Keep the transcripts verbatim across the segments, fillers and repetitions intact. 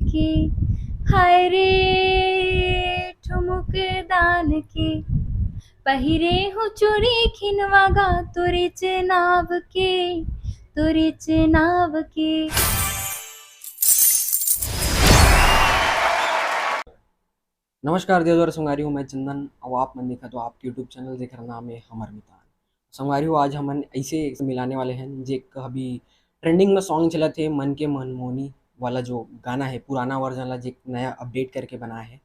के, हाय रे ठुमुक दान के, पहिरे हूँ चूड़ी खिनवा गा तोरे चेनाव के, तोरे चेनाव के। नमस्कार देवदार संगवारी हो, मैं चंदन, अउ आप मन देखत हो आपके YouTube चैनल जेकर नाम है हमर मितान। संगवारी हो, आज हमन ऐसे मिलाने वाले हैं जे एक अभी ट्रेंडिंग में सॉन्ग चलत है, मन के मनमोहनी वाला जो गाना है, पुराना वर्जन ला जे नया अपडेट करके बनाए है,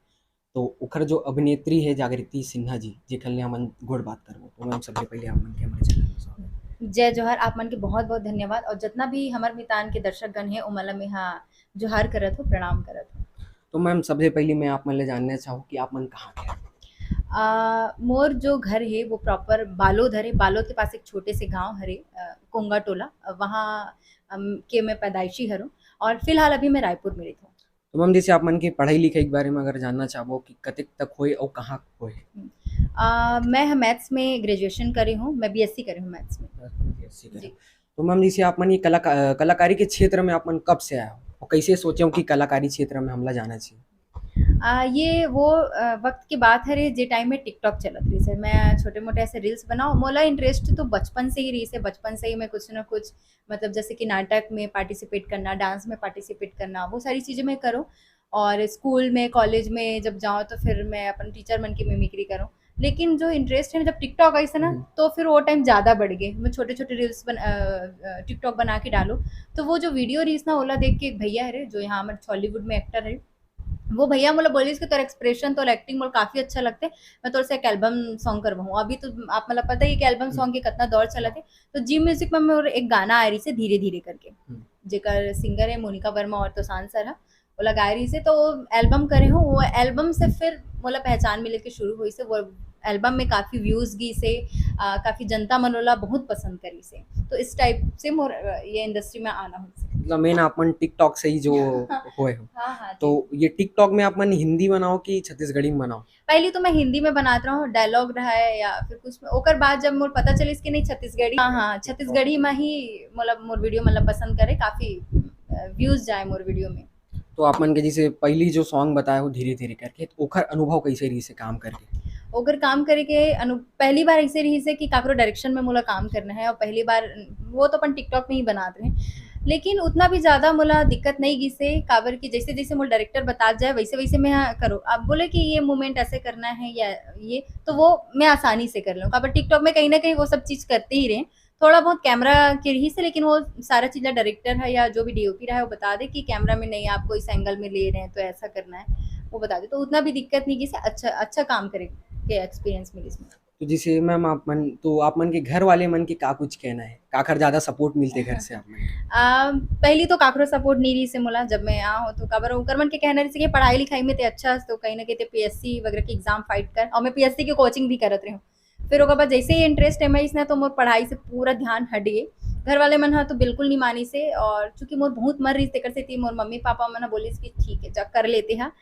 तो ओकर जो अभिनेत्री है जागृति सिन्हा जी, जेकर ले हमन गोठ बात करबो। तो मैम, सबले पहले आप मन के हमारे चैनल में स्वागत है। जय जोहार, आप मन के बहुत बहुत धन्यवाद, और जितना भी हमर मितान के दर्शक गण है, ओमन ला मैं हा जोहार करत हो, प्रणाम करत हो। तो मैम, सबसे पहले मैं आप मन ले जानना चाहूँ कि आप मन कहाँ के हैं? आ, मोर जो घर है वो प्रॉपर बालोद हरे। बालोद के पास एक छोटे से गांव हरे, अ, कोंगा टोला, अ, वहाँ, अम, के मैं पैदाइशी हरों, और फिलहाल अभी मैं रायपुर में रहता हूँ। तो मैम, जैसे आप मन के पढ़ाई लिखाई के बारे में अगर जानना चाहबो कि कतेक तक होए अउ कहाँ होए? हम्म। आ, मैं मैथ्स में ग्रेजुएशन करे हूँ, मैं बीएससी करे हूँ मैथ्स में। बीएससी करे। जी। तो मैम, जैसे आप मन ये कला-, अ, कलाकारी के क्षेत्र में आप मन कब से आए हो और कैसे सोचे हो कि कलाकारी क्षेत्र में हमला जाना चाहिए? आ, ये वो, अ, वक्त की बात हरे जे टाइम में TikTok चलत रहिस हे। मैं छोटे मोटे ऐसे रील्स बनाओ, मोला इंटरेस्ट तो बचपन से ही रहिस हे। बचपन से ही मैं कुछ ना कुछ, मतलब, जैसे कि नाटक में पार्टिसिपेट करना, डांस में पार्टिसिपेट करना, वो सारी चीजें मैं करूँ। और स्कूल में, कॉलेज में जब जाओ तो फिर मैं अपन टीचर मन की मिमिक्री करूँ। लेकिन जो इंटरेस्ट है, जब TikTok आइस हे ना, हम्म। तो फिर वो टाइम ज्यादा बढ़ गए। मैं छोटे छोटे रील्स बन, अ, अ, TikTok बना के डालो, तो वो जो वीडियो रहिस ना, ओला देख के एक भैया हरे जो यहाँ हमारे छॉलीवुड में एक्टर है, वो भैया मोला बोलिस कि तोर एक्सप्रेशन, तोर एक्टिंग मोला काफी अच्छा लगते, मैं तोर से एक एल्बम सॉन्ग करवाऊँ। अभी तो आप मतलब पता ही है कि एल्बम हम्म। सॉन्ग के कितना दौर चलत है। तो जी म्यूजिक में मोर एक गाना आए रहिस हे धीरे धीरे करके, हम्म। जेकर सिंगर है मोनिका वर्मा और तोसान सर है, वो लगाए रहिस हे, तो वो एल्बम करे हूँ। वो एल्बम से फिर मोला पहचान मिले के शुरू होइस हे। वो एल्बम में काफी व्यूज गइस हे, आ, काफी जनता मन ओला बहुत पसंद करिस हे। तो इस टाइप से मोर, अ, ये इंडस्ट्री में आना होइस हे। मतलब मेन आप मन TikTok से ही जो होए हो। हाँ, हाँ, तो जी। ये TikTok में आप मन हिंदी बनाओ कि छत्तीसगढ़ी में बनाओ? पहली तो मैं हिंदी में बनात रहूँ, डायलॉग रहा है या फिर कुछ, ओकर बाद जब मोर पता चलिस कि नहीं छत्तीसगढ़ी, हाँ, हाँ, छत्तीसगढ़ी में ही, मतलब, मोर वीडियो, मतलब, पसंद करे, काफी, अ, व्यूज जाए मोर वीडियो में। तो आप मन के जैसे पहली जो सॉन्ग बताए हो धीरे धीरे करके, तो ओखर अनुभव कैसे रहिस हे काम करके? ओकर काम करे के अनु-, पहली बार ऐसे रहिस हे कि काकरो डायरेक्शन में मोला काम करना है, और पहली बार, वो तो अपन TikTok में ही बनात रहे, लेकिन उतना भी ज्यादा मोला दिक्कत नहीं गिस हे, काबर कि जैसे जैसे मोला डायरेक्टर बतात जाए वैसे वैसे मैं, हाँ, करो। अब बोले कि ये मूवमेंट ऐसे करना है या ये, तो वो मैं आसानी से कर लूँ, काबर TikTok में कहीं ना कहीं वो सब चीज करते ही रहे। थोड़ा बहुत कैमरा के रहिस हे, लेकिन वो सारा चीज डायरेक्टर है या जो भी डीओपी रहा है, वो बता दे कि कैमरा में नहीं, आपको इस एंगल में ले रहे हैं, तो ऐसा करना है, वो बता दे। तो उतना भी दिक्कत नहीं गिस हे, अच्छा, अच्छा काम करे के एक्सपीरियंस मिलिस इसमें। तो जैसे मैम, आप मन, तो आप मन के घर वाले मन के का कुछ कहना है, काखर ज्यादा सपोर्ट मिलते घर से आप मन? आ, पहली तो काखरो सपोर्ट नहीं रहिस हे मोला, जब मैं आ हो तो काबर ओकर मन के कहना रहिस हे कि पढ़ाई लिखाई में ते अच्छा हस, तो कहीं ना कहीं ते पीएससी वगैरह की एग्जाम फाइट कर, और मैं पीएससी की कोचिंग भी करत रही हूँ। फिर ओकर बाद जैसे ही इंटरेस्ट है मैं इसने, तो मोर पढ़ाई से पूरा ध्यान हट गए। घर वाले मन हा तो बिल्कुल नहीं मानिस हे, और चूंकि मोर बहुत मन रहिस, तेकर सेती मोर मम्मी पापा मन हा बोलिस कि ठीक है, जा कर लेते हा।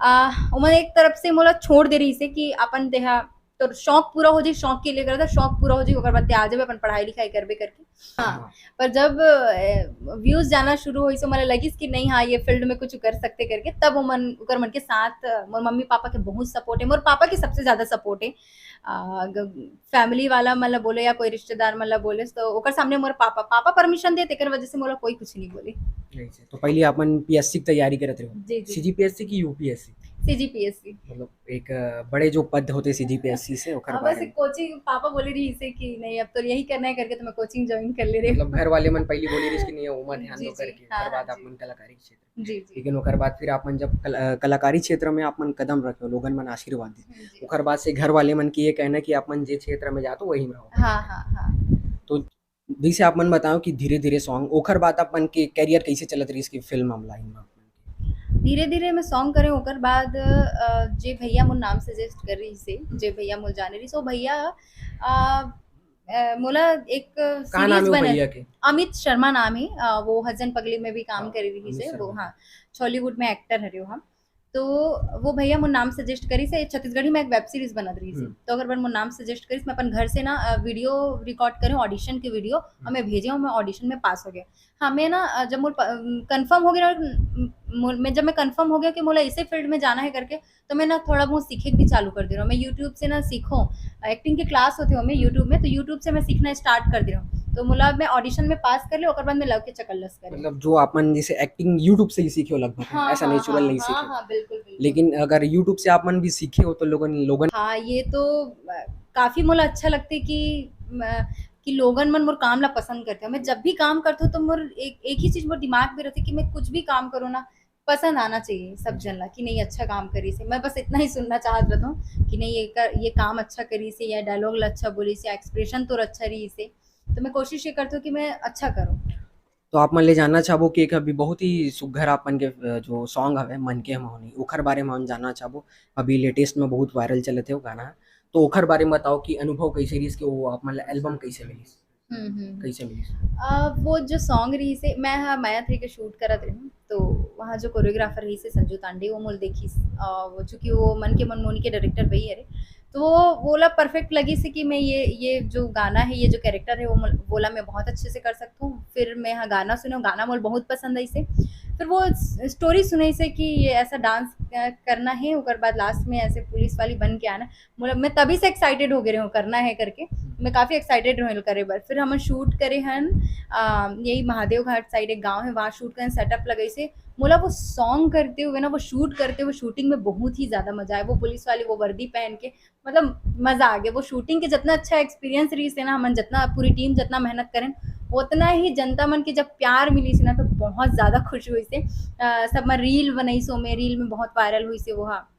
आ, ओमन एक तरफ से मोला छोड़ दे रहिस हे कि अपन तेहा, तोर शौक पूरा हो जाए, शौक के लिए करत हा, शौक पूरा हो जाए, ओकर बाद ते आ जाबे, अपन पढ़ाई लिखाई करबे करके। हाँ, हाँ। पर जब, अ, व्यूज जाना शुरू होइस, तो मोला लगिस कि नहीं, हाँ, ये फील्ड में कुछ कर सकते करके, तब ओमन, ओकर मन के साथ, अ, मोर मम्मी पापा के बहुत सपोर्ट है, मोर पापा के सबसे ज्यादा सपोर्ट है। आ, ग-, फैमिली वाला मन ला बोले या कोई रिश्तेदार मन ला बोले, तो ओकर सामने मोर पापा, पापा परमिशन दे, तेकर वजह से मोला कोई कुछ नहीं बोले। ऐसे, तो पहले आप मन पीएससी की तैयारी करत रहे हो? जी, जी। सीजीपीएससी की यूपीएससी? सीजीपीएससी। मतलब एक, अ, बड़े जो पद होते सीजीपीएससी से, ओकर हाँ, बारे बस में। कोचिंग, पापा बोले रहिस हे कि नहीं, अब तो यही करना है करके, तो मैं कोचिंग ज्वाइन कर ले रहे। मतलब घर वाले मन पहले बोले रहिस कि नहीं, ओमा ध्यान जी, दो जी, करके, हाँ, ओकर बाद हाँ, आप जी। मन कलाकारी क्षेत्र। जी, जी। लेकिन ओकर बाद फिर आप मन जब कल-, अ, कलाकारी क्षेत्र में आप मन कदम रखे हो, लोगन मन आशीर्वाद दे, जी, जी। ओकर बाद से घर वाले मन के ये कहना कि आप मन जे क्षेत्र में जात हो, वही में रहो। हाँ, हाँ, हाँ। तो जैसे आप मन बताओ कि धीरे-धीरे सॉन्ग, ओखर बाद आप मन के करियर कैसे चलत रहिस कि फिल्म लाइन में आप मन के? धीरे-धीरे मैं सॉन्ग करे, ओकर बाद, अ, जे भैया मोर नाम सजेस्ट कर रहिस हे, जे भैया मोर जाने रहिस हे, वो भैया, अ, अ, मोला एक का नाम सीरीज है वो बने, भैया के? अमित शर्मा नाम है, अ, वो हसन पगली में भी काम हाँ, करे रहिस अमित हे, वो, शर्मा। हाँ, छॉलीवुड में एक्टर हरे वो, हाँ। तो वो भैया मोर नाम सजेस्ट करिस हे, छत्तीसगढ़ी में एक वेब सीरीज बनत रहिस हे। हम्म। तो ओकर बर मोर नाम सजेस्ट करिस, मैं अपन घर से ना, अ, वीडियो रिकॉर्ड करे, ऑडिशन के वीडियो, और मैं भेजे हूँ, मैं ऑडिशन में पास हो गया। हाँ, मैं ना, अ, जब मोर प-, अम, कंफर्म हो गया, अम, मोर, मैं, जब मैं कंफर्म हो गया कि मोला इसे फील्ड में जाना है करके, तो मैं ना थोड़ा बहुत सीखे भी चालू कर दे रहा हूँ। मैं YouTube से ना सीखो, एक्टिंग के क्लास होते हो मैं YouTube में, तो YouTube से मैं सीखना स्टार्ट कर दे रहा हूँ। तो मोला मैं ऑडिशन में पास कर ले, ओकर बाद मैं लव के चकल्लस करे। मतलब जो आप मन जैसे एक्टिंग YouTube से ही सीखे हो लगभग, हाँ, ऐसा हाँ, नेचुरल हाँ, नहीं हाँ, सीखे। हाँ, बिल्कुल, बिल्कुल। लेकिन अगर YouTube से आप मन भी सीखे हो तो लोगन, लोगन हाँ, ये तो, अ, काफ़ी मोला अच्छा लगते कि, अ, कि लोगन मन मोर काम ला पसंद करते हो। मैं जब भी काम करते हो तो मोर एक, एक ही चीज़ मोर दिमाग में रहती कि मैं कुछ भी काम करूँ ना, पसंद आना चाहिए सब जन ला कि नहीं, अच्छा काम करिस हे। मैं बस इतना ही सुनना चाहत रहता हूँ कि नहीं, ये कर, ये काम अच्छा करिस हे, या डायलॉग ला अच्छा बोलिस हे, या एक्सप्रेशन तोर अच्छा रहिस हे। तो मैं कोशिश ये करती हूँ कि मैं अच्छा करूँ। तो आप मन ले जानना चाहबो कि एक अभी बहुत ही सुग्घर आप मन के, अ, जो सॉन्ग हवे मन के मोहनी, ओखर बारे में हम जानना चाहबो। अभी लेटेस्ट में बहुत वायरल चलत हे वो गाना, तो ओखर बारे में बताओ कि अनुभव कैसे रहिस, कि वो आप मन ला एल्बम कैसे मिलिस? हम्म, हम्म, हम्म। कैसे मिलिस? अ, वो जो सॉन्ग रहिस हे, मैं हा माया थ्री के शूट करत रही हूँ, तो वहाँ जो कोरियोग्राफर रहिस हे संजू तांडे, वो मोला देखिस, अ, वो चूंकि वो मन के मोहनी के डायरेक्टर वही हरे, तो वो बोला परफेक्ट लगिस हे कि मैं ये, ये जो गाना है, ये जो कैरेक्टर है, वो मोल-, बोला मैं बहुत अच्छे से कर सकती हूँ। फिर मैं हा गाना सुने, गाना मोला बहुत पसंद आइस हे। फिर वो स-, स्टोरी सुनाइस हे कि ये ऐसा डांस, अ, करना है, ओकर बाद लास्ट में ऐसे पुलिस वाली बन के आना। मोला, मैं तभी से एक्साइटेड हो गए रहे हूँ करना है करके। हम्म। मैं काफ़ी एक्साइटेड रहे करे बर। फिर हमन शूट करे हन, अ, यही महादेव घाट साइड एक गाँव है, वहाँ शूट करे, सेटअप लगाइस हे। मोला वो सॉन्ग करते हुए ना, वो शूट करते हुए, शूटिंग में बहुत ही ज़्यादा मज़ा आया। वो पुलिस वाली वो वर्दी पहन के, मतलब, मज़ा आ गया। वो शूटिंग के जितना अच्छा एक्सपीरियंस रहिस हे ना, हमन जितना, पूरी टीम जितना मेहनत करेन, उतना ही जनता मन के जब प्यार मिलिस हे ना, तो बहुत ज़्यादा खुश होइस हे। अ, सब मन रील बनाइस हे, मैं रील में बहुत वायरल होइस हे वो हा।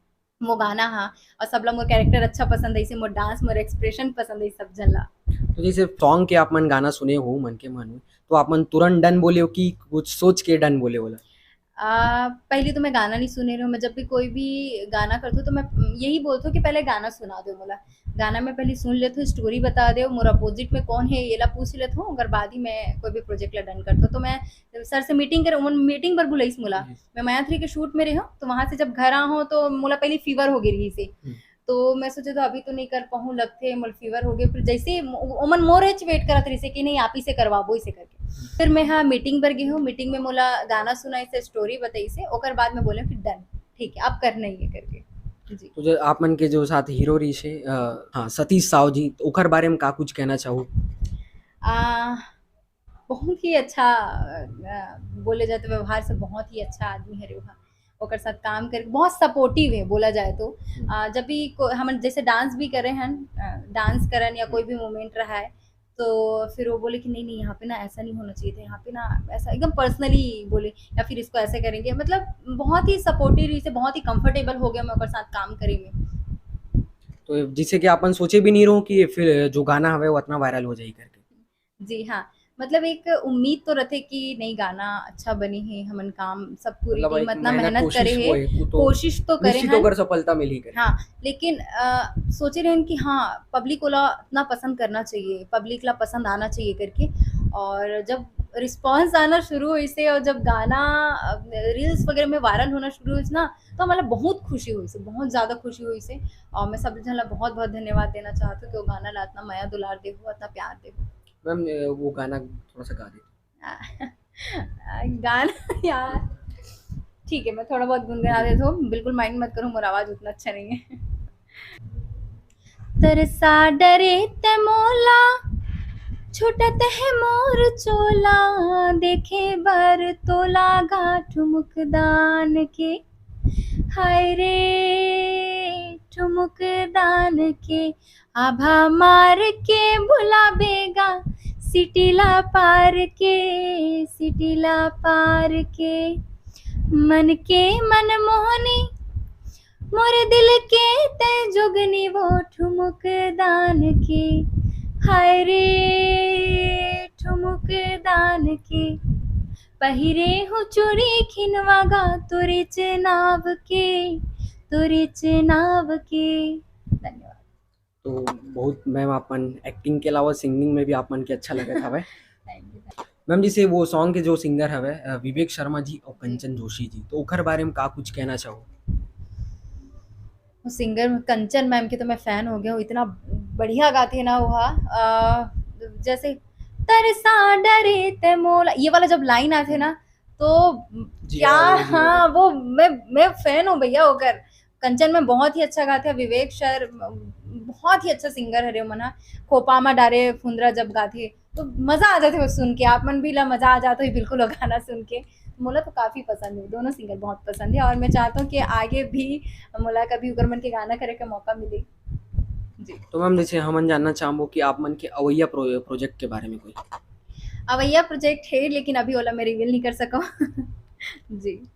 वो गाना हा, और सबला मोर कैरेक्टर अच्छा पसंद आइस हे, मोर डांस, मोर एक्सप्रेशन पसंद आइस सब झन ला। तो जैसे सॉन्ग के आप मन गाना सुने हो मन के मोहनी, तो आप मन तुरंत डन बोले हो कि कुछ सोच के डन बोले हो ला? आ, पहली तो मैं गाना नहीं सुने रही हूँ। मैं जब भी कोई भी गाना करती हूँ तो मैं यही बोलती हूँ कि पहले गाना सुना दो मोला। गाना मैं पहले सुन लेती हूँ, स्टोरी बता दो, मोर अपोजिट में कौन है, ये ला पूछ लेती हूँ, ओकर बाद ही मैं कोई भी प्रोजेक्ट ला डन करती हूँ। तो मैं सर से मीटिंग करे, उमन मीटिंग बर बुलाइस मोला। जी। मैं माया थ्री के शूट में रही हूँ, तो वहाँ से जब घर आ हूँ तो मोला पहले फीवर हो गई रहिस हे। हम्म। तो मैं सोचे तो अभी तो नहीं कर पाऊँ, लगथे मोला फीवर हो गए। फिर जैसे ही मो-, ओमन मोर एच वेट करत रहिस हे कि नहीं, आप ही से करवाबो इसे करके। हम्म। फिर मैं हा मीटिंग बर गई हूँ, मीटिंग में मोला गाना सुनाइस हे, स्टोरी बताइस हे, ओकर बाद में बोले फिर डन, ठीक है, आप करना ही है करके। जी। तो जो आप मन के जो साथ हीरो रहिस हे, अ, हाँ, सतीश साव जी, तो ओकर बारे में का कुछ कहना चाहू? आ, बहुत ही अच्छा, अ, बोले जाए तो व्यवहार से बहुत ही अच्छा आदमी हरे वो हा। ओकर साथ काम करके बहुत सपोर्टिव है बोला जाए तो। हम्म। अ, जब भी को-, हमन जैसे डांस भी करे हन, अ, डांस करन या कोई हम्म। भी मोमेंट रहा है, तो फिर वो बोले कि नहीं, नहीं, यहाँ पे ना ऐसा नहीं होना चाहिए था, यहाँ पे ना ऐसा, एकदम पर्सनली बोले, या फिर इसको ऐसे करेंगे। मतलब बहुत ही सपोर्टिव रहिस हे, बहुत ही कंफर्टेबल हो गया मैं ओकर साथ काम करे में। तो जिसे कि आप मन सोचे भी नहीं रहो कि ये फिर जो गाना हवे वो इतना वायरल हो जाही करके। जी हाँ, मतलब एक उम्मीद तो रथे कि नहीं, गाना अच्छा बने हे, हमन काम सब पूरी मतलब टीम एक इतना मेहनत, मेहनत कोशिश करे हे, वो है, वो तो कोशिश तो करे निश्चित हन। होकर सफलता मिलही करके। हाँ, लेकिन, अ, सोचे रहेन कि हाँ, पब्लिक ओला इतना पसंद करना चाहिए, पब्लिक ला पसंद आना चाहिए करके। और जब रिस्पॉन्स आना शुरू होइस हे और जब गाना, अ, रील्स वगैरह में वायरल होना शुरू होइस ना, तो हमला बहुत खुशी होइस हे, बहुत ज़्यादा खुशी होइस हे। और मैं सब झन ला बहुत-बहुत धन्यवाद देना चाहत हूँ कि वो गाना ला इतना मया दुलार दे हो, इतना प्यार दे हो। मैम, अ, वो गाना थोड़ा सा गा दे। आ, गाना यार, ठीक है, मैं थोड़ा बहुत गुनगुना देती हूँ, बिल्कुल माइंड मत करो, मोर आवाज उतना अच्छा नहीं है। तरसा डरे ते मोला, छूटत है मोर चोला, देखे बर तोला गा ठुमुक दान के। हाय रे ठुमुक दान के, आभा मार के बुलाबे गा, सिटिला पार के, सिटिला पार के। मन के मन मोहनी, मोर दिल के ते जोगनी वो ठुमुक दान के। हाय रे ठुमुक दान के, पहिरे हूँ चूड़ी खिनवा गा तोरे चेनाव के, तोरे चेनाव के। धन्यवाद। तो बहुत मैम, आप मन एक्टिंग के अलावा सिंगिंग में भी आप मन के अच्छा लगत हवय। Thank you, thank you। Ma'am, जैसे वो सॉन्ग के जो सिंगर हवय, अ, विवेक शर्मा जी और कंचन जोशी जी, तो ओखर बारे में का कुछ कहना चाहो? सिंगर कंचन मैम के तो मैं फैन हो गया हूँ, इतना बढ़िया गाती है ना वो। हाँ, अ, जैसे तरसा डरे ते मोला, ये वाला जब लाइन आते ना, तो क्या, हाँ, वो मैं मैं फैन हूँ भैया ओकर। कंचन मैम बहुत ही अच्छा गाते हैं, विवेक सर बहुत ही अच्छा सिंगर हरे मन हा। खोपा मा डारे फुंदरा जब गाते, तो मजा आ जाते वो सुन के, आप मन भी ला मजा आ जाता है बिल्कुल वो गाना सुन के। मोला तो काफी पसंद है, दोनों सिंगर बहुत पसंद है, और मैं चाहता हूँ कि आगे भी मोला कभी उकर मन के गाना करे का मौका मिले। जी। तो मैम, जैसे हमन जानना चाहबो कि आप मन के अवैया प्रो-, प्रोजेक्ट के बारे में कोई। अवैया प्रोजेक्ट है, लेकिन अभी ओला मैं रिवील नहीं कर सका। जी।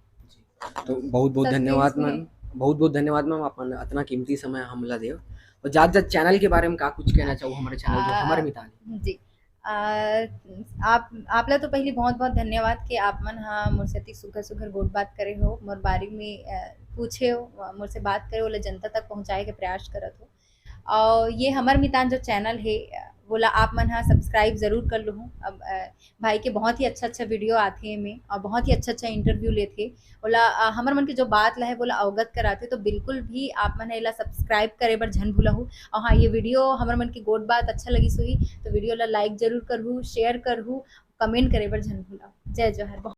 तो बहुत बहुत धन्यवाद मैम। बहुत बहुत धन्यवाद मैम, अपन अतना कीमती समय हमला देव। और जात जात चैनल के बारे में का कुछ कहना चाहो, हमारे चैनल जो आ, हमारे मितान। जी। आ, आप आप ला तो पहली बहुत बहुत धन्यवाद कि आप मन हा मोर से अति सुघर सुघर गोठ बात करे हो, मोर बारे में अ, पूछे हो, मोर से बात करे हो, ओला जनता तक पहुँचाए के प्रयास करत हो। और ये हमर मितान जो चैनल है, अ, वोला आप मन हा सब्सक्राइब जरूर कर लूहू। अब अ, भाई के बहुत ही अच्छा अच्छा वीडियो आथे एमे और बहुत ही अच्छा अच्छा इंटरव्यू लेथे। ओला अ, हमर मन के जो बात ला है वोला अवगत कराथे, तो बिल्कुल भी आप मन एला सब्सक्राइब करे बर झन भूलहू। और हाँ, ये वीडियो हमर मन के गोठ बात अच्छा लगिस होही तो वीडियो ला लाइक जरूर करहू, शेयर करहू, कमेंट करे बर झन भूलहू। जय जोहार।